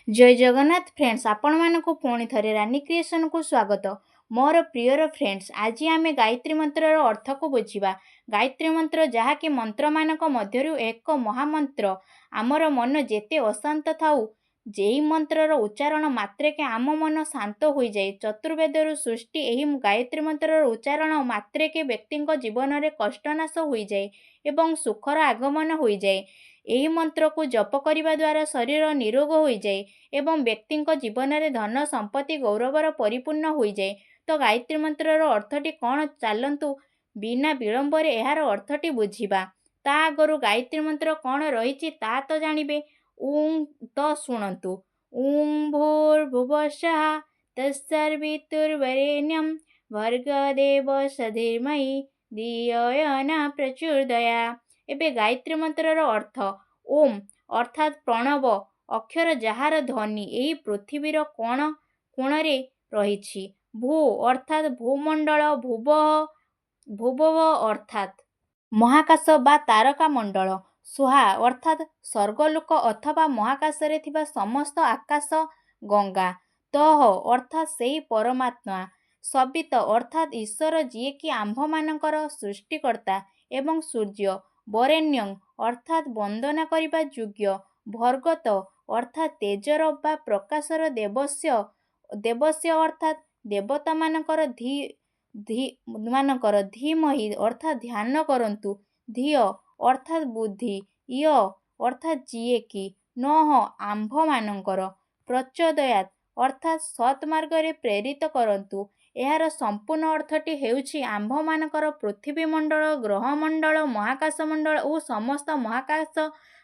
ଜୟ Jagannath friends, ଆପଣମାନଙ୍କୁ ପୁଣି ଥରେ ରାନୀ କ୍ରିଏସନକୁ ସ୍ୱାଗତ। ମୋର ପ୍ରିୟର ଫ୍ରେଣ୍ଡସ୍, ଆଜି ଆମେ ଗାୟତ୍ରୀ ମନ୍ତ୍ରର ଅର୍ଥକୁ ବୁଝିବା। ଗାୟତ୍ରୀ ମନ୍ତ୍ର ଯାହାକି ମନ୍ତ୍ରମାନଙ୍କ ମଧ୍ୟରୁ ଏକ ମହାମନ୍ତ୍ର। ଆମର ମନ ଯେତେ ଅଶାନ୍ତ ଥାଉ, ଏହି ମନ୍ତ୍ରର ଉଚ୍ଚାରଣ ମାତ୍ରକେ ଆମ ମନ ଶାନ୍ତ ହୋଇଯାଏ। ଚତୁର୍ବେଦରୁ ସୃଷ୍ଟି ଏହି ଗାୟତ୍ରୀ ମନ୍ତ୍ରର ଉଚ୍ଚାରଣ ମାତ୍ରକେ ବ୍ୟକ୍ତିଙ୍କ ଜୀବନରେ କଷ୍ଟନାଶ ହୋଇଯାଏ ଏବଂ ସୁଖର ଆଗମନ ହୋଇଯାଏ। ଏହି ମନ୍ତ୍ରକୁ ଜପ କରିବା ଦ୍ୱାରା ଶରୀର ନିରୋଗ ହୋଇଯାଏ ଏବଂ ବ୍ୟକ୍ତିଙ୍କ ଜୀବନରେ ଧନ, ସମ୍ପତ୍ତି, ଗୌରବର ପରିପୂର୍ଣ୍ଣ ହୋଇଯାଏ। ତ ଗାୟତ୍ରୀ ମନ୍ତ୍ରର ଅର୍ଥଟି କ'ଣ, ଚାଲନ୍ତୁ ବିନା ବିଳମ୍ବରେ ଏହାର ଅର୍ଥଟି ବୁଝିବା। ତା ଆଗରୁ ଗାୟତ୍ରୀ ମନ୍ତ୍ର କ'ଣ ରହିଛି ତା ତ ଜାଣିବେ। ଉଁ ତ ଶୁଣନ୍ତୁ। ଉଁ ଭୂର୍ଭୁବସ୍ୱଃ ତତ୍ସବିତୁର୍ବରେଣ୍ୟಂ ଭର୍ଗଦେବସ୍ୟ ଧୀମହି ଧିୟୋ ୟୋ ନଃ ପ୍ରଚୋଦୟାତ୍। ଏବେ ଗାୟତ୍ରୀ ମନ୍ତ୍ରର ଅର୍ଥ। ଓମ୍ ଅର୍ଥାତ୍ ପ୍ରଣବ ଅକ୍ଷର, ଯାହାର ଧ୍ୱନି ଏହି ପୃଥିବୀର କୋଣ କୋଣରେ ରହିଛି। ଭୂ ଅର୍ଥାତ୍ ଭୂମଣ୍ଡଳ, ଭୁବଃ ଭୁବଃ ଅର୍ଥାତ୍ ମହାକାଶ ବା ତାରକା ମଣ୍ଡଳ, ସ୍ୱାହା ଅର୍ଥାତ୍ ସ୍ୱର୍ଗଲୋକ ଅଥବା ମହାକାଶରେ ଥିବା ସମସ୍ତ ଆକାଶ ଗଙ୍ଗା, ତଃ ଅର୍ଥାତ୍ ସେହି ପରମାତ୍ମା, ସବିତ ଅର୍ଥାତ୍ ଈଶ୍ୱର ଯିଏକି ଆମ୍ଭମାନଙ୍କର ସୃଷ୍ଟିକର୍ତ୍ତା ଏବଂ ସୂର୍ଯ୍ୟ, ବରେଣ୍ୟଂ ଅର୍ଥାତ୍ ବନ୍ଦନା କରିବା ଯୋଗ୍ୟ, ଭର୍ଗତ ଅର୍ଥାତ୍ ତେଜର ବା ପ୍ରକାଶର, ଦେବସ୍ୟ ଦେବସ୍ୟ ଅର୍ଥାତ୍ ଦେବତାମାନଙ୍କର, ଧୀ ଧୀ ମାନଙ୍କର, ଧୀମହି ଅର୍ଥାତ୍ ଧ୍ୟାନ କରନ୍ତୁ, ଧିୟ ଅର୍ଥାତ୍ ବୁଦ୍ଧି, ୟ ଅର୍ଥାତ୍ ଯିଏକି, ନଃ ଆମ୍ଭମାନଙ୍କର, ପ୍ରଚୋଦୟାତ୍ ଅର୍ଥାତ୍ ସତ୍ମାର୍ଗରେ ପ୍ରେରିତ କରନ୍ତୁ। ଏହାର ସମ୍ପୂର୍ଣ୍ଣ ଅର୍ଥଟି ହେଉଛି, ଆମ୍ଭମାନଙ୍କର ପୃଥିବୀମଣ୍ଡଳ, ଗ୍ରହମଣ୍ଡଳ, ମହାକାଶମଣ୍ଡଳ ଓ ସମସ୍ତ ମହାକାଶ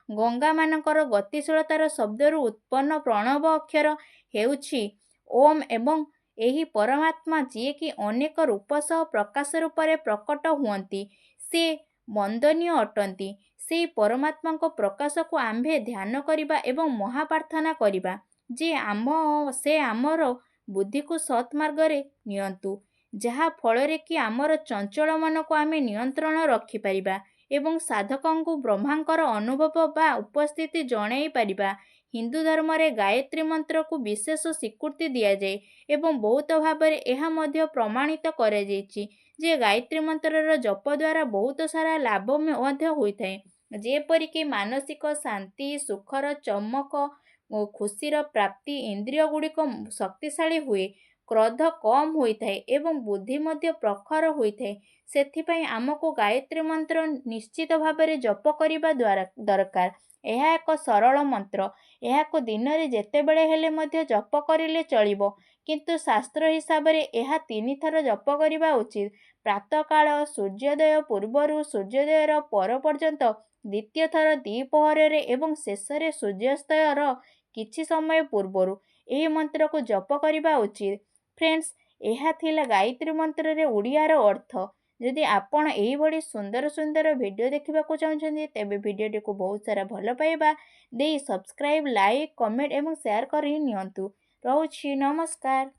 ଗଙ୍ଗାମାନଙ୍କର ଗତିଶୀଳତାର ଶବ୍ଦରୁ ଉତ୍ପନ୍ନ ପ୍ରଣବ ଅକ୍ଷର ହେଉଛି ଓମ୍ ଏବଂ ଏହି ପରମାତ୍ମା ଯିଏକି ଅନେକ ରୂପ ସହ ପ୍ରକାଶ ରୂପରେ ପ୍ରକଟ ହୁଅନ୍ତି, ସେ ବନ୍ଦନୀୟ ଅଟନ୍ତି। ସେହି ପରମାତ୍ମାଙ୍କ ପ୍ରକାଶକୁ ଆମ୍ଭେ ଧ୍ୟାନ କରିବା ଏବଂ ମହାପ୍ରାର୍ଥନା କରିବା ଯେ ଆମ ସେ ଆମର ବୁଦ୍ଧିକୁ ସତ୍ମାର୍ଗରେ ନିଅନ୍ତୁ, ଯାହା ଫଳରେ କି ଆମର ଚଞ୍ଚଳ ମନକୁ ଆମେ ନିୟନ୍ତ୍ରଣ ରଖିପାରିବା ଏବଂ ସାଧକଙ୍କୁ ବ୍ରହ୍ମାଙ୍କର ଅନୁଭବ ବା ଉପସ୍ଥିତି ଜଣାଇ ପାରିବା। ହିନ୍ଦୁ ଧର୍ମରେ ଗାୟତ୍ରୀ ମନ୍ତ୍ରକୁ ବିଶେଷ ସ୍ୱୀକୃତି ଦିଆଯାଏ ଏବଂ ବହୁତ ଭାବରେ ଏହା ମଧ୍ୟ ପ୍ରମାଣିତ କରାଯାଇଛି ଯେ ଗାୟତ୍ରୀ ମନ୍ତ୍ରର ଜପ ଦ୍ୱାରା ବହୁତ ସାରା ଲାଭ ମଧ୍ୟ ହୋଇଥାଏ, ଯେପରିକି ମାନସିକ ଶାନ୍ତି, ସୁଖର ଚମକ ଓ ଖୁସିର ପ୍ରାପ୍ତି, ଇନ୍ଦ୍ରିୟ ଗୁଡ଼ିକ ଶକ୍ତିଶାଳୀ ହୁଏ, କ୍ରୋଧ କମ୍ ହୋଇଥାଏ ଏବଂ ବୁଦ୍ଧି ମଧ୍ୟ ପ୍ରଖର ହୋଇଥାଏ। ସେଥିପାଇଁ ଆମକୁ ଗାୟତ୍ରୀ ମନ୍ତ୍ର ନିଶ୍ଚିତ ଭାବରେ ଜପ କରିବା ଦ୍ୱାରା ଦରକାର। ଏହା ଏକ ସରଳ ମନ୍ତ୍ର। ଏହାକୁ ଦିନରେ ଯେତେବେଳେ ହେଲେ ମଧ୍ୟ ଜପ କରିଲେ ଚଳିବ, କିନ୍ତୁ ଶାସ୍ତ୍ର ହିସାବରେ ଏହା ତିନିଥର ଜପ କରିବା ଉଚିତ। ପ୍ରାତଃକାଳ ସୂର୍ଯ୍ୟୋଦୟ ପୂର୍ବରୁ, ସୂର୍ଯ୍ୟୋଦୟର ପର ପର୍ଯ୍ୟନ୍ତ, ଦ୍ୱିତୀୟ ଥର ଦ୍ୱିପ୍ରହରରେ ଏବଂ ଶେଷରେ ସୂର୍ଯ୍ୟାସ୍ତର କିଛି ସମୟ ପୂର୍ବରୁ ଏହି ମନ୍ତ୍ରକୁ ଜପ କରିବା ଉଚିତ। ଫ୍ରେଣ୍ଡସ୍, ଏହା ଥିଲା ଗାୟତ୍ରୀ ମନ୍ତ୍ରରେ ଓଡ଼ିଆର ଅର୍ଥ। ଯଦି ଆପଣ ଏହିଭଳି ସୁନ୍ଦର ସୁନ୍ଦର ଭିଡ଼ିଓ ଦେଖିବାକୁ ଚାହୁଁଛନ୍ତି, ତେବେ ଭିଡ଼ିଓଟିକୁ ବହୁତ ସାରା ଭଲ ପାଇବା ଦେଇ ସବସ୍କ୍ରାଇବ୍, ଲାଇକ୍, କମେଣ୍ଟ ଏବଂ ସେୟାର କରି ନିଅନ୍ତୁ। ରହୁଛି, ନମସ୍କାର।